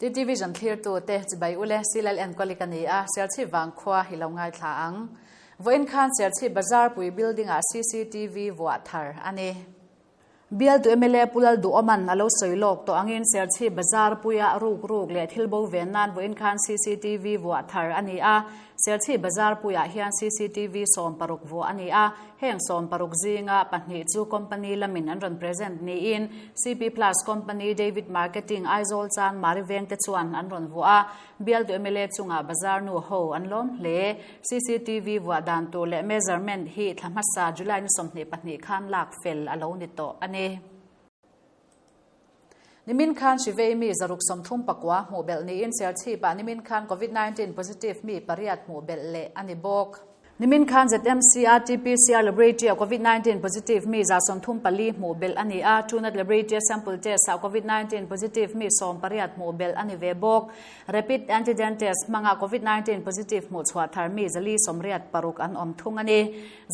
TTVision thlirtute chibai ule Silal enkawl ka ni a, Serchhip vangkhua hi lo ngaithla ang. Vawiin khan Serchhip Bazarpui building-ah cctv vuah thar a ni. Bialtu mla Pu Lalduhawman a lo sawi lawk tawh angin Serchhip Bazarpuia ruk ruk leh thil bo ven nan vawiin khan cctv vuah thar a ni a. Serchhip Bazarpuiah hian cctv 16 vuah a ni a. Heng 16 zinga pahnih chu company lamin an rawn present niin CP Plus company David Marketing Aizawl Chan Mari vengte chuan an rawn vuah a, bialtu mla chungah bazar nu ho an lawm hle. Cctv vuah dan tur leh measurement hi thla hmasa July ni 22 khan lak fel a lo ni tawh a ni. Nimin khan Hrivei mi 639 hmuh belh niin Serchhipah nimin khan Covid-19 positive mi pariat hmuh belh leh a ni bawk. Nimin khan ZMC RT-PCR Laboratory-a Covid-19 positive mi 134 hmuh belh a ni a, Truenat Laboratory-a sample test-ah Covid-19 positive mi 18 hmuh belh a ni ve bawk. Rapid antigen test hmanga Covid-19 positive hmuh chhuah thar mi 486 an awm thung a ni.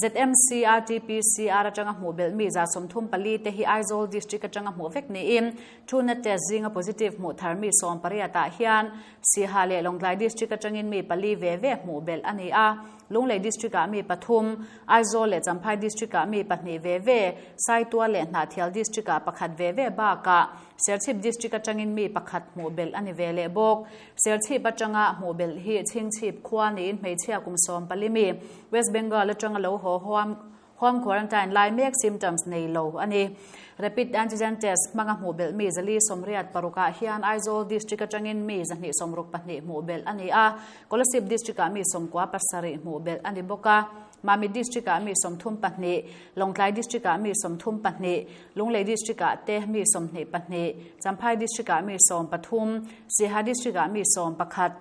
ZMC RT-PCR atanga hmuh belh mi 134 te hi Aizawl District atanga hmuh vek niin Truenat test zinga positive hmuh thar mi 18 ah hian Siha leh Lawngtlai District atangin mi pali ve ve hmuh belh a ni a. Lunglei District-ah mi pathum, Aizawl leh Champhai District-ah mi pahnih ve ve, Saitual leh Hnahthial District-ah pakhat ve ve bakah Serchhip District atangin mi pakhat hmuh belh a ni ve leh bawk. Serchhip atanga hmuh belh hi Chhingchhip khua niin hmeichhia kum 14 mi West Bengal atanga lo haw huam Home quarantine lai mek symptoms nei lo a ni. Rapid antigen test hmanga hmuh belh mi 486 ah hian Aizawl District atangin mi 162 hmuh belh a ni a, Kolasib District ah mi 97 hmuh belh a ni bawk a, Mamit District ah mi 32, Lawngtlai District ah mi 32, Lunglei District ah te mi 22, Champhai District ah mi 13, Siaha District ah mi 11,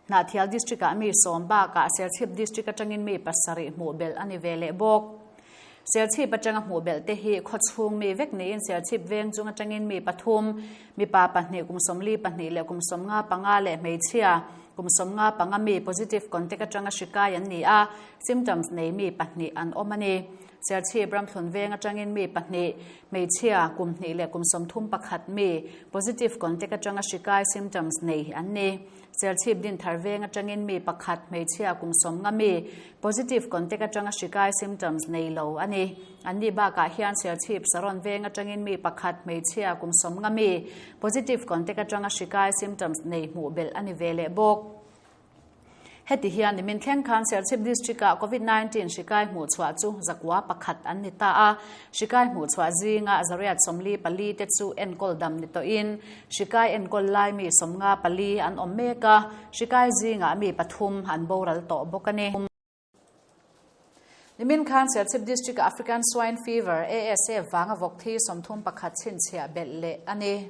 Hnahthial District ah mi 10 bakah Serchhip District atangin mi pasarih hmuh belh a ni ve leh bawk. Serchhip atanga hmuh belh te hi khawchhung mi vek niin Serchhip veng chung atangin mi pathum, mipa pahnih kum 42 leh kum 55 leh hmeichhia kum 55 mi positive contact atanga hri kai an ni a, symptoms nei mi pahnih an awm a ni. Serchhip Ramthlun veng atangin mi pahnih, hmeichhia kum 2 leh kum 31 mi positive contact atanga hri kai symptoms nei an ni. Serchhip Dinthar veng atangin mi pakhat hmeichhia kum 50 mi positive contact atanga hri kai symptoms nei lo a ni. An ni bakah hian Serchhip Saron veng atangin mi pakhat hmeichhia kum 50 mi positive contact atanga hri kai symptoms nei hmuh belh a ni ve leh bawk. Heti hian nimin thleng khan Serchhip District-ah Covid-19 hri kai hmuh chhuah chu 101 an ni ta a. Hri kai hmuh chhuah zinga 144 te chu enkawl dam ni tawhin hri kai enkawl lai mi 54 an awm mek a, hri kai zingah mi pathum an boral tawh bawk a ni. Nimin khan Serchhip District-ah African Swine Fever, ASF, vanga vawk thi 31 chhinchhiah belh leh a ni.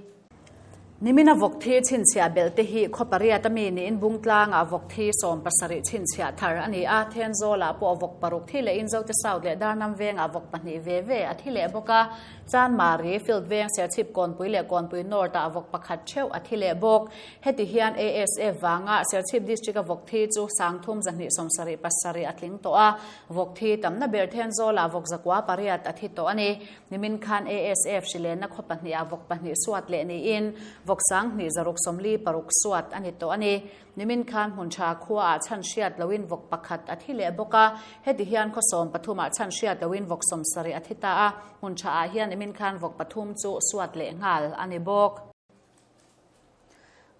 Nimina vawk thi chhinchhiah belh te hi khaw pariat a mi niin Bungtlangah vawk thi 17 chhinchhiah thar a ni a, Thenzawlah pawh vawk paruk thi leh Inzote South leh Darnam vengah vawk pahnih ve ve a thi leh bawk a, Chanmari, Field veng Serchhip Kawnpui leh Kawnpui North-ah vawk pakhat theuh a thi leh bawk. Heti hian ASF vanga Serchhip District-a vawk thi chu 3277 a tling tawh a, vawk thi tamna ber Thenzawlah vawk 908 a thi tawh a ni. Nimin khan ASF hrilenna khaw pahnih ah vawk pahnih suat leh niin vawk 2646 suat a ni tawh a ni. Nimin khan hmun tha khua ah chhan hriat loin vawk pakhat a thi leh bawk a, heti hian khaw 13 ah chhan hriat loin vawk 70 a thi ta a, hmun tha ah hian nimin khan vawk pathum chu suat leh nghal a ni bawk.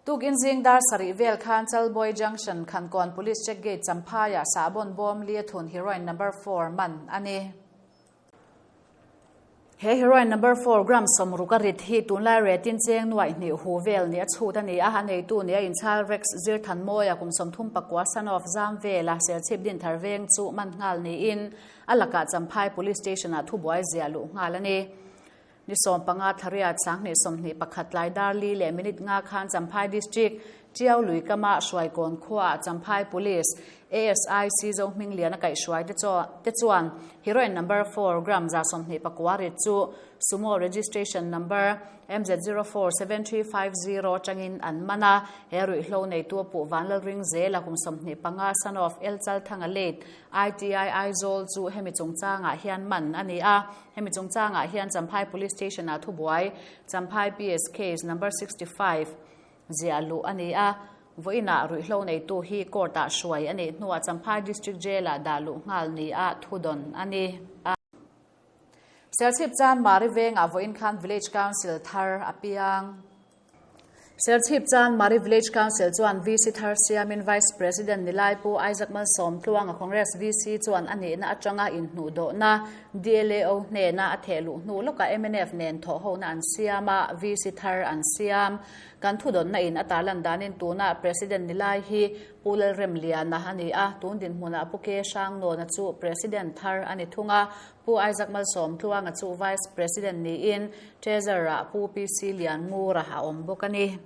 Tukin zing dar sarih vel khan Chalboy Junction Khankawn Police Check Gate Champhai ah sahbawn bawm li a thun heroin number 4 man a ni. He heroin number 4 gram 60 a rit hi tunlai retin cheng nuai hnih hu vel ni a chhut a ni a, a neitu ni a inchhal Rex Zirthan Mawia kum 39 son of zam vela Serchhip Dinthar veng chu man nghal niin a lakah Champhai Police Station ah thubuai zia luh nghal a ni. Ni 15 thariat 2021 tlai dar li leh minute nga khan Champhai District Chiau Lui kama Hruaikawn khua ah Champhai Police ASI Sizo Hminglian a kaih hruai te te chuan heroin number 4 gram 129 rit chu Sumo registration number MZ047350 atangin an man a, he ruihhlo neitu a puh Vanlal ring zel a kum 25 son of El Chalthanga late ITI Aizawl chu hemi chungchangah hian man a ni a, hemi chungchangah hian Champhai Police Station ah thubuai Champhai PS case number 65. ziah luh a ni a. Vawiinah ruihhlo neitu hi court-ah hruai a nih hnuah Champhai District Jail-ah dah luh nghal nia thudawn a ni. Serchhip Chanmari vengah vawiin khan Village Council thar a piang. Serchhip Chanmari Village Council chuan VC thar siamin Vice President Nilai Pu Isaac Malsawm Tluanga Congress VC chuan a nihna atanga inhnuhdawhna DLAO hnena a theh luh hnu lawkah mnf nen thawhhona an siam a, VC thar an siam. Kan thudawnna in a tarlan danin tuna President Nilai hi Pu Lalremliana a ni a, tun dinhmunah Pu Ke Hrangnawna chu President thar a ni thung a, Pu Isaac Malsawm Tluanga chu Vice President niin Treasurer-ah Pu PC Lianngura a awm bawk a ni.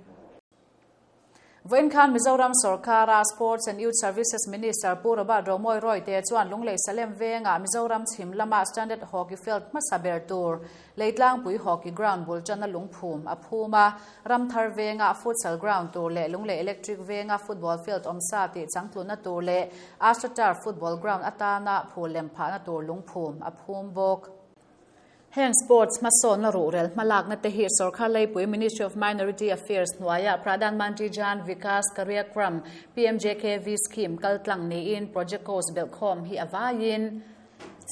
Vawiin khan Mizoram sorkara Sports and Youth Services Minister Pu Robert Romawi Royte chuan Lunglei Salem vengah Mizoram chhim lama Standard Hockey Field hmasa ber tur Leitlangpui Hockey Ground bul tana lungphum a phum a, Ramthar venga Futsal Ground tur leh Lunglei Electric venga Football Field awmsa tih changtlunna tur leh AstroTurf Football Ground atana phul lem phahna tur lungphum a phum bawk. Heng sports hmasawnna ruhrel hmalakna te hi Sorkar Leipui Ministry of Minority Affairs hnuaia Pradhan Mantri Jan Vikas Karyakram, PMJKV, scheme kaltlang niin project cost belhkhawm hi a vaiin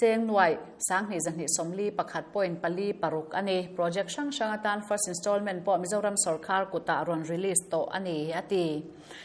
Cheng nuai, 2241 point 4 6 a ni. Project hrang hrang atan first installment pawh Mizoram sorkar kutah rawn release tawh a ni, a ti.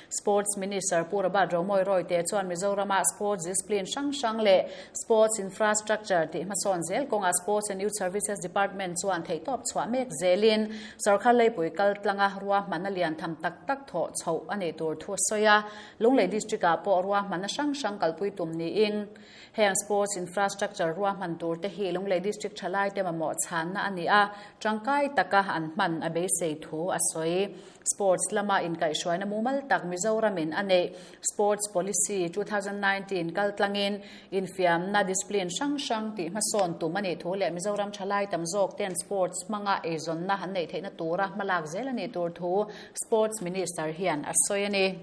Sports Minister Pu Robert Romawi Royte chuan Mizorama sports discipline hrang hrang leh sports infrastructure tih hmasawn zel kawngah Sports and Youth Services Department chuan theihtawp chhuah mek zelin sorkar leipui kal tlanga ruahmanna lian tham tak tak thawh chhoh a nih tur thu a sawi a. Lunglei District-ah pawh ruahmanna hrang hrang kalpui tum niin Heng sports infrastructure ruahman tur te hi Lunglei District thalai te mamawh chhanna a ni a, tangkai taka an hman a beisei thu a sawi. Sports lama inkaihhruaina mumal tak Mizoramin a neih Sports Policy 2019 kaltlangin infiamna discipline hrang hrang tih hmasawn tum a nih thu leh Mizoram thalai tam zawk ten sports hmanga eizawnna an neih theihna tura hmalak zel a nih tur thu Sports Minister hian a sawi a ni.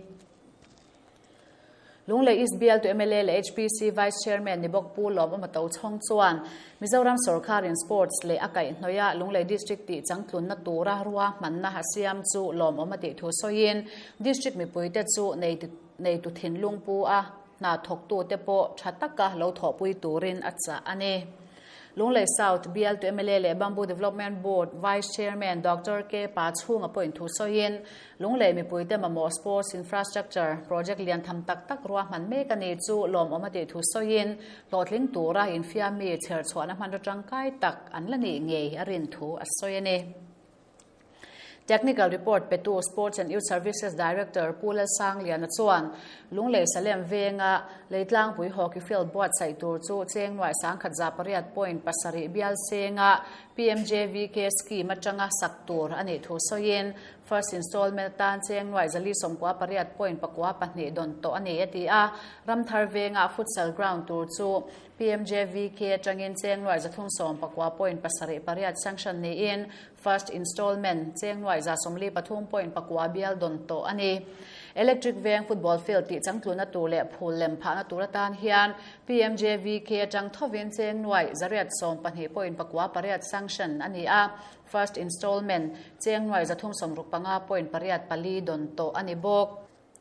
Lunglei East bialtu mla leh HPC Vice Chairman ni bawk Pu Lawm Awma Tochhawng chuan Mizoram sorkarin Sports leh a kaihhnawih Lunglei District tih changtlunna tura ruahmanna a siam chu lawmawm a tih thu sawiin District mipuite chu neitu thinlung pu a hna thawktute pawh tha taka lo thawhpui turin a chah a ni. Lunglei South bialtu mla leh Bamboo Development Board Vice Chairman Doctor K Pachhunga pawhin thu sawiin Lunglei mipuite mamawh sports infrastructure project lian tham tak tak ruahman mek a ni chu lawmawm a tih thu sawiin hlawhtling tura infiammi chherchhuahna hmanraw tangkai tak an la nih ngei a rin thu a sawi a ni. Technical report petu Sports and Youth Services Director Pu Lalsangliana chuan Lunglei Salem venga Leitlangpui Hockey Field buatsaih tur chu cheng nuai 1008.7 bial senga PMJVK scheme atanga sak tur a nih thu sawiin First installment atan cheng nuai 498.92 dawn tawh a ni a ti a, Ramthar venga futsal ground tur chu PMJVK atangin cheng nuai 319.78 sanction niin First installment cheng nuai 143.9 bial dawn tawh a ni. Electric veng football field tih changtlunna tur leh phul lem phahna tur atan hian PMJVK atang thovin cheng nuai 112.98 sanction a ni a, First installment cheng nuai 365.84 dawn tawh a ni bawk.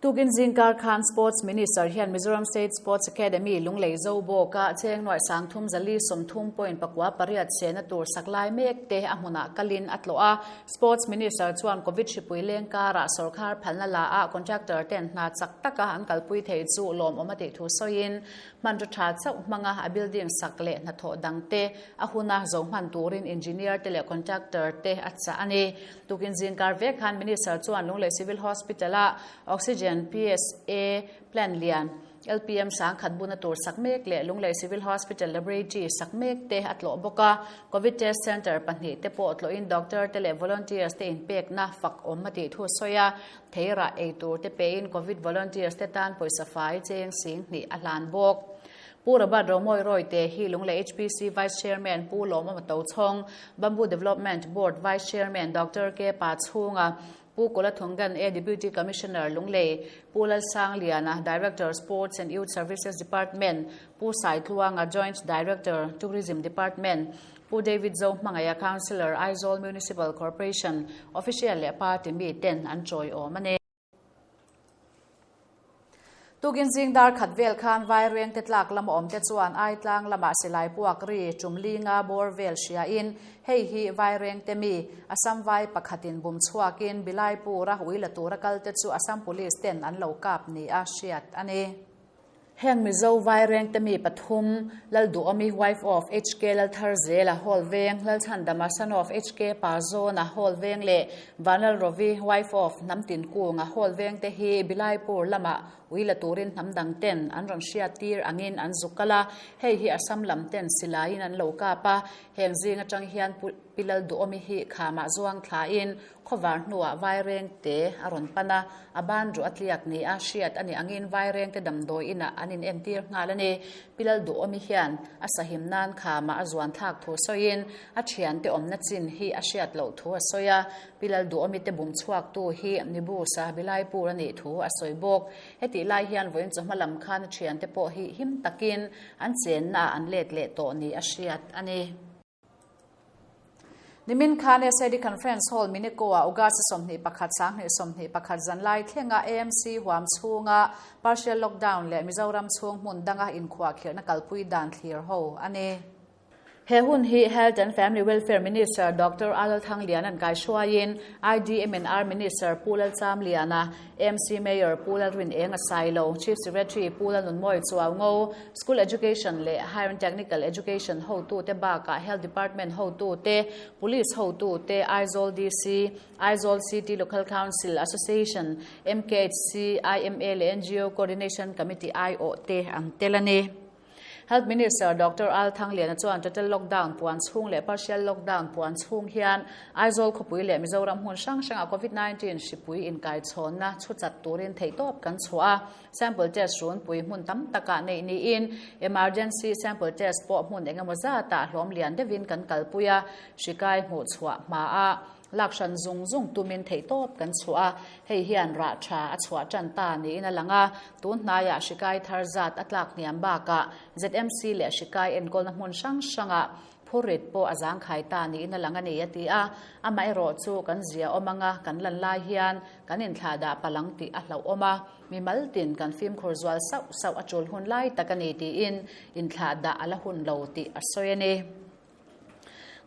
Tukin zingkar khan Sports Minister hian Mizoram State Sports Academy Lunglei Zobawka cheng nuai 3430.98 sena tur sak lai mek te a hmunah kalin a tlawh a. Sports Minister chuan Covid hripui leng karah sorkar phalna la a contractor ten hna chak taka an kalpui thei chu lawmawm a tih thu sawiin hmanraw tha chauh hmanga a building sak leh hnathawh dang te a huna zo hman turin engineer te leh contractor te a chah a ni. Tukin zingkar vek khan Minister chuan Lunglei Civil Hospital-a Oxygen PSA plant lian LPM 10,000 buna tur sak mek leh Lunglei Civil Hospital Laboratory sak mek te a tlawh bawk a. Covid Test Centre pahnih te pawh tlawhin doctor te leh volunteers te inpekna fak awm a tih thu a sawi a. Theirah ei tur te pein Covid volunteers te tan pawisa fai cheng sing hnih a hlan bawk. Pu Robert Romawi Royte hi Lunglei HPC Vice Chairman Pu Lawmawma Tochhawng, Bamboo Development Board Vice Chairman Doctor K Pachhunga, Pu Kulathungan A Deputy Commissioner Lunglei, Pu Lalsangliana, Director Sports and Youth Services Department, Pu Saitluanga, Joint Director, Tourism Department, Pu David Zohmangaia, Councillor, Aizawl Municipal Corporation, Official leh Party mi ten an chawiawm a ni. Tukin zing dar khat vel khan Vairengte tlak lama awmte chuan Aitlang lamah silai puak ri tum linga bawr vel hriain hei hi Vairengte mi Assam vai pakhatin bum chhuakin Bilaipura ui la tura kalte chu Assam Police ten an lo kap nia hriat a ni. Heng Mizo Vairengte mi pathum, Lalduhawmi wife of HK Laltharzela Hall Veng, Lalchhandama son of HK Pazawna Hall Veng leh Vanlal Rovi wife of Hnamtinkunga Hall Veng te hi Bilaipur lamah ui la turin hnam dang ten an rawn hriat tir angin an zuk kal a, hei hi Assam lam ten silaiin an lo kap a, heng zing atang hian Pi Lalduhawmi hi khamah zuang thlain Khawvar hnuah Vairengte a rawn pan a, a ban ruah a tliak ni a hriat a nih angin Vairengte damdawi inah an inentir nghal a ni. Pi Lalduhawmi hian a sahim nan khamah a zuan thlak thu sawiin a thiante awmna chin hi a hriat loh thu a sawi a, Pi Lalduhawmi te bum chhuaktu hi Nibusa Bilaipur a nih thu a sawi bawk. Hetih lai hian vawiin chawhma lam khan a thiante pawh hi him takin an chennaah an let leh tawh ni a hriat a ni. Nimin khan SAD Conference Hall Minico-ah August 21 21 zanlai thlenga AMC huam chhunga partial lockdown leh Mizoram chhung hmun danga inkhuahkhirhna kalpui dan thlir ho a ni. He hun hi Health and Family Welfare Minister Doctor Alal Thangliana'n kaihruaiin IDMNR Minister Pu Lalchamliana, AMC Mayor Pu Lalrinenga Sailo, Chief Secretary Pu Lalnunmawi Chuaungo, School Education leh Higher and Technical Education hotute bakah Health Department hotute, Police hotute, Aizawl DC, Aizawl City Local Council Association, MKHC, IMA leh NGO Coordination Committee aiawh te an tel a ni. Health Minister Doctor Al Thangliana chuan total lockdown puan chhung leh partial lockdown puan chhung hian Aizawl khawpui leh Mizoram hmun hrang hrangah Covid-19 hripui inkaichhawnna chhu chat turin theihtawp kan chhuah a. Sample test runpui hmun tam takah neih niin emergency sample test pawh hmun engemaw zatah hlawm lian deuhin kan kalpui a, hri kai hmuh chhuah hmaah lak hran zung zung tumin theihtawp kan chhuah a, hei hian rah tha a chhuah tan ta niin a lang a, tun hnaiah hri kai thar zat a tlak hniam bakah ZMC leh hri kai enkawlna hmun hrang hrangah Phurrit pawh a zangkhai ta niin a lang a ni, a ti a. Amaherawh chu kan zia awm anga kan lan lai hian kan inthlahdah palang tih a hlauhawm a, mimal tin kan fimkhur zual sauh sauh a tul hun lai tak a ni tiin inthlahdah a la hun lo tih a sawi a ni.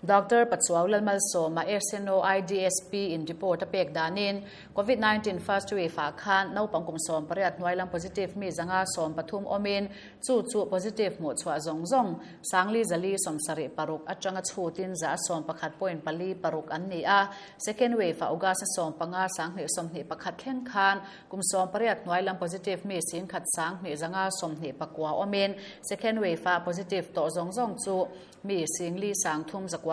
Doctor Pachuau Lalmalsawma, SNO IDSP in report a pek danin Covid 19 first wave ah khan naupang kum 18 hnuai lam positive mi 113 awmin Chu chu positive hmuh chhuah zawng zawng Sangli 400 76 atanga chhutin 111.46 an ni a. Second wave-ah August 15 2021 thleng khan kum 18 hnuai lam positive mi 10,000 1,229 awmin second wave-ah positive tawh zawng zawng chu mi Singli 3,986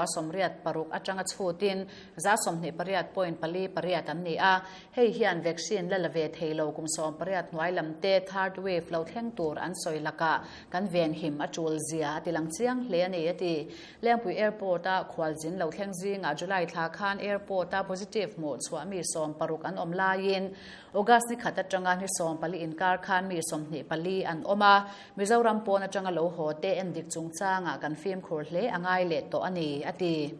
atanga chhutin 28.48 an ni a. Hei hian vaccine la la ve thei lo kum 18 hnuai lam te third wave lo thleng tur an sawi lakah kan venhim a tul zia a ti lang chiang hle a ni, a ti. Lengpui Airport-a khualzin lo thleng zingah July thla khan airport-a positive hmuh chhuah mi 60 an awm laiin August ni khat atanga ni 14 inkar khan mi 24 an awm a, Mizoram pawn atanga lo haw te endik chungchangah kan fimkhur hle a ngai leh tawh a ni, a ti.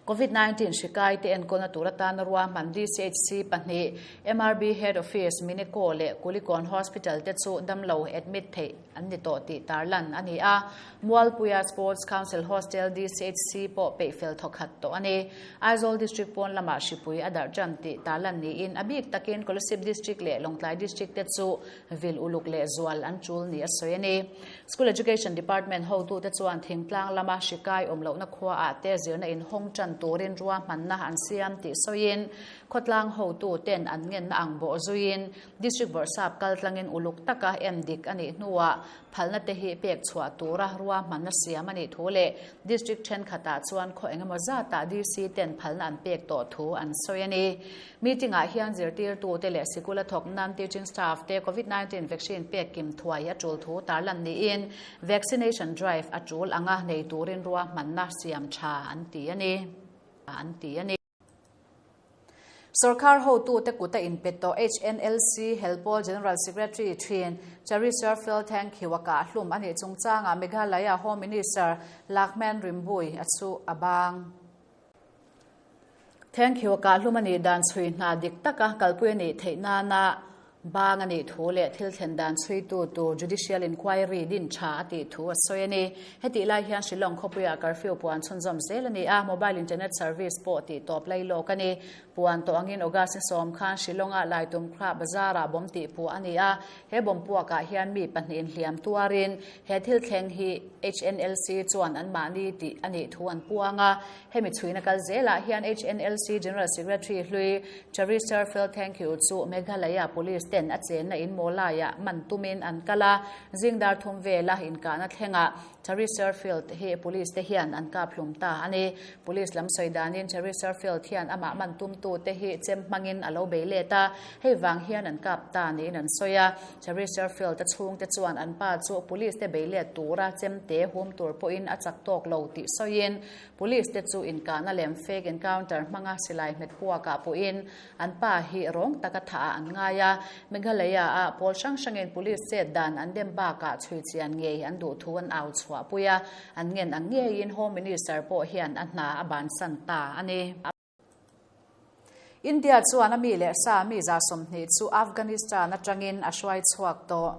Covid 19 hri kai te enkawlna tur atana ruahman DCHC pahnih, MRB Head Office, Minico leh Kulikawn Hospital te chu damlo admit theih an ni tawh tih tarlan a ni a. Mualpuia Sports Council Hostel DCHC pawh peihfel thawkhat tawh a ni. Aizawl District pawn lamah hripui a darh tan tih tarlan niin a bik takin Kolasib District leh Lawngtlai District te chu vil uluk leh zual an tul ni a sawi a ni. School Education Department hotute chuan thingtlang lama hri kai awm lohna khuaah te zirna inhawng tan turin ruahmanna an siam tih sawiin khawtlang hotuten an ngenna ang bawh zuiin District Bawrhsap kaltlangin uluk taka en dik a nih hnuah phalna te hi pek chhuah tura ruahmanna siam a nih thu leh District thenkhatah chuan khaw engemaw zatah DC ten phalna an pek tawh thu an sawi a ni. Meeting ah hian zirtirtute leh sikul a thawk nan teaching staff te Covid 19 vaccine pek kim thuai a tul thu tarlan niin vaccination drive a tul anga nei turin ruahmanna siam tha an ti a ni. An ti a ni. Sorkar hotute kuta inpe tawh HNLC Helpawl General Secretary thin Charisher Felthank Hiwaka hlum a nih chungchangah Meghalaya Home Minister Lahkmen Rymbui a chu a bang. Thank you ka hlum a nih dan chhui hna dik taka kalpui a nih theih nana bang a nih thu leh thil thlen dan chhuitu tur Judicial Inquiry din tha a tih thu a sawi a ni. Hetih lai hian Shillong khawpuiah curfew puan chhunzawm zel a ni a, mobile internet service pawh tih tawp lai lawk a ni. Puan tawh angin August ni 10 khan Shillong-ah Laitumkhra bazar-ah bomb tih puah a ni a, he bomb puakah hian mi pahnihin hliam tuarin he thil thleng hi HNLC chuan anmahni tih a nih thu an puang a. Hemi chhuina kal zelah hian HNLC General Secretary hlui Charister Felthankyu chu Meghalaya Police ten a chenna in Mawlaiah man tumin an kal a, zingdar thum vela inkahna thlengah Charister Field hi Police te hian an kap hlum ta a ni. Police lam sawi danin Charister Field hian amah man tumtu te hi chem hmangin a lo bei let a, hei vang hian an kap ta niin an sawi a. Charister Field a chhungte chuan an pa chu Police te bei let tura chem te hum tur pawhin a chak tawk lo tih sawiin Police te chu inkahna lem fake encounter hmanga silai hmet puakah pawhin an pa hi rawng taka thah ah an ngai a. Meghalaya ah pawl hrang hrangin police chet dan an dem bakah chhui chian ngei an duh thu an au chhuah pui a, an ngen ang ngeiin Home Minister pawh hian a hna a bansan ta a ni. India chuan a mi leh sa mi 120 chu Afghanistan atangin a hruai chhuak tawh.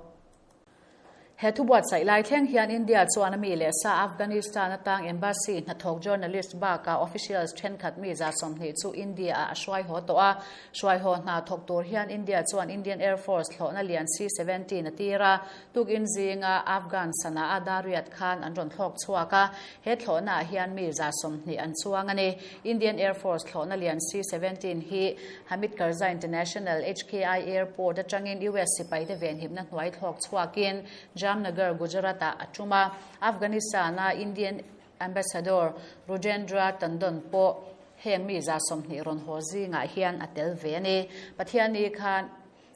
He thu buatsaih lai thleng hian India chuan a mi leh sa Afghanistan atang embassy hnathawk journalist bakah officials thenkhat mi 120 chu India ah a hruai haw tawh a. Hruai haw hna thawk tur hian India chuan Indian Air Force thlawhna lian C-17 a tir a. Tukin zinga Afghan Sanaa Dariat khan an rawn thlawk chhuak a, he thlawhnaah hian mi 120 an chuang a ni. Indian Air Force thlawhna lian C-17 hi Hamid Karzai International, HKI, Airport atangin US sipaite venhimna hnuai thlawk chhuakin Jamnagar, Gujarat-ah a tum a. Afghanistan-a Indian Ambassador Rudrendra Tandon pawh heng mi 120 rawn haw zingah hian a tel ve a ni. Pathianni khan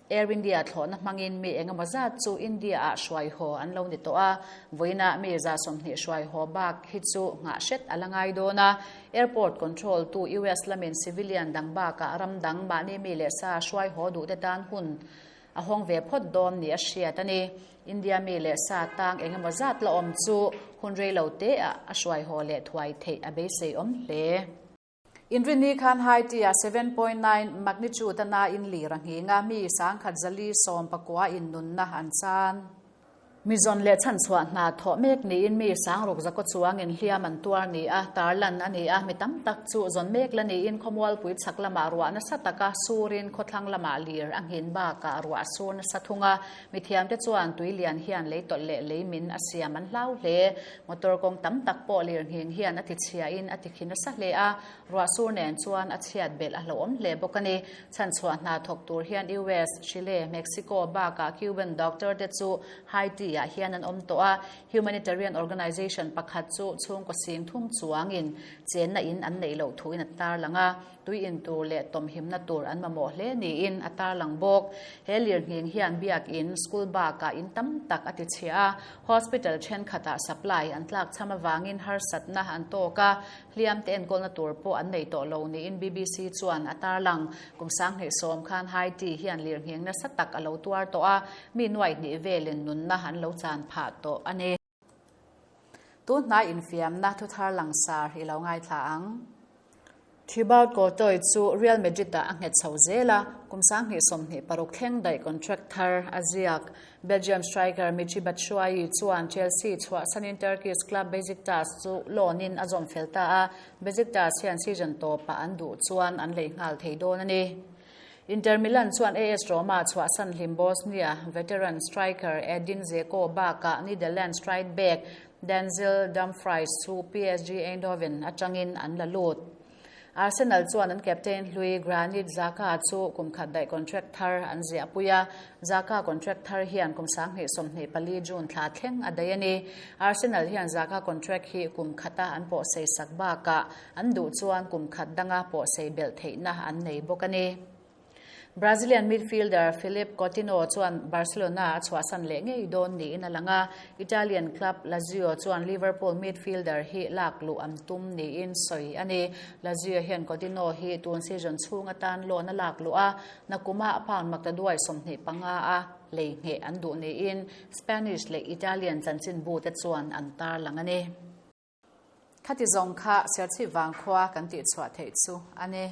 Air India thlawhna hmangin mi engemaw zat chu India-ah hruai haw an lo ni tawh a, vawiinah mi 120 hruai haw bak hi chu nghah hret a la ngai dawn a. Airport control tu US lamin civilian dang bakah ram dang mahni mi leh sa hruai haw duhte tan hun a hawng ve phawt dawn ni a hriat a ni. India mi leh sa tang engemaw zat la awm chu hun rei lo teah a hruai haw leh thuai theih a beisei awm hle. Inrinni khan Haiti-ah 7.9 magnitude a nain lir a nghing a, mi 1119 in nunna an chan. Mi zawn leh chhanchhuah hna thawh mek niin mi 6000 chuangin hliam an tuar ni a tarlan a ni a, mi tam tak chu zawn mek la niin khawmualpui chhak lamah ruah nasa taka surin khawthlang lamah lir a nghin bakah ruah a sur nasa thung a, mi thiamte chuan tui lian hian lei tawlh leh lei min a siam an hlau hle. Motor kawng tam tak pawh lirnghing hian a tichhiain a tikhi nasa hle a, ruah sur nen chuan a chhiat belh a hlauhawm hle bawk a ni. Chhanchhuah hna thawk tur hian US, Chile, Mexico bakah Cuban doctor te chu Haiti-ah hian an awm tawh a, humanitarian organization pakhat chu chhungkaw sing thum chuangin chenna in an neih loh thuin a tarlang a. Tui in tur leh tawmhimna tur an mamawh hle niin a tarlang bawk. He lirnghing hian biakin, school bakah in tam tak a tichhia a, hospital thenkhatah supply an tlakchham avangin harsatna an tawk a, hliam te enkawlna tur pawh an nei tawh lo niin BBC chuan a tarlang. Kum 2010 khan Haiti hian lirnghing nasa tak a lo tuar tawh a, mi nuaihnih velin nunna an lo chan phah tawh a ni. Tunhnai infiamna thuthar langsar i lo ngaithla ang. Thibaut Courtois chu Real Madrid-ah a nghet chho zel a, kum 2026 thleng daih contract thar a ziak. Belgium striker Michy Batshuayi chuan Chelsea chhuahsanin Turkish club Besiktas chu loan-in a zawm fel ta a, Besiktas hian season tawpah an duh chuan an lei nghal thei dawn a ni. Inter Milan chuan AS Roma chhuahsan hlim Bosnia veteran striker Edin Dzeko bakah Netherlands right back Denzel Dumfries chu PSG Eindhoven atangin an la lut. Arsenal chuan an captain hlui Granit Xhaka chu kum khat daih contract thar an ziahpui a, Xhaka contract thar hian kum 2024 June thla thleng a daih a ni. Arsenal hian Xhaka contract hi kum khata an pawhsei sak bakah an duh chuan kum khat danga pawhsei belh theihna an nei bawk a ni. Brazilian midfielder Philippe Coutinho chuan Barcelona a chhuahsan leh ngei dawn niin a lang a, Italian club Lazio chuan Liverpool midfielder hi lak luh an tum niin sawi a ni. Lazio hian Coutinho hi tun season chhung atan loan a lak luh a, nakuma pound maktaduai 25 a lei ngheh an duh niin Spanish leh Italian chanchinbute chuan an tarlang a ni. Khati zawng kha Serchhip Vangkhua kan tihchhuah theih chu a ni.